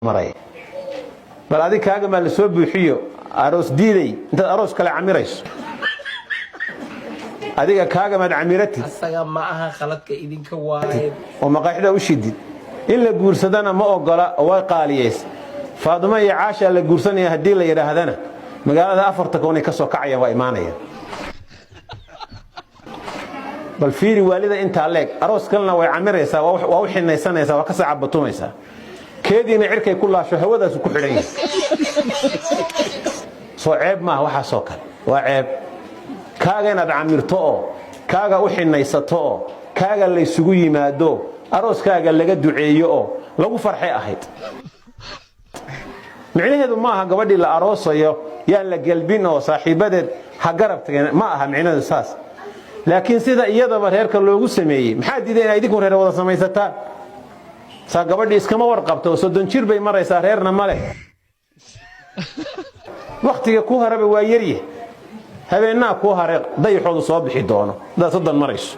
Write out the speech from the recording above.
Maraya bal adig kaaga maa la soo buuxiyo aroos diiday intaad aroos kale camirayso, adiga kaaga maad camiratid. Asaga ma aha khaladka, idinka waaye. Oo maqaaxida u shidid. In la guursadana ma ogola oo way qaaliyeys. Faadimo iyo Caashaa la guursanaya haddii la yidhaahdana, magaalada afarta koonay ka soo kacayaan, waa imaanayaan. Bal fiiri waalida intaa leeg, aroos kalena way camiraysaa, waa u xinaysanaysaa, waa ka sacabatumaysaa, keediina cirkay ku laasho, hawadaasu ku xidhan yahay. Soo ceeb maaha waxaasoo kale? Waa ceeb. Kaaga inaad camirto oo kaaga u xinaysato oo kaaga laysugu yimaado, arooskaaga laga duceeyo oo lagu farxay ahayd. Micnaheedu ma aha gabadhii la aroosayo yaan la gelbin oo saaxiibadeed ha garab tageen, ma aha micnaheedu saas. Laakiin sida iyadaba reerka loogu sameeyey, maxaa diiday inay idinku reer wada samaysataan? Saa gabadhii iskama warqabto oo 30 jir bay maraysaa, reerna ma leh. Wakhtiga ku haraba waa yarya, habeennaa kuu hare, dayaxoodu soo bixi doono hadaad 30 marayso.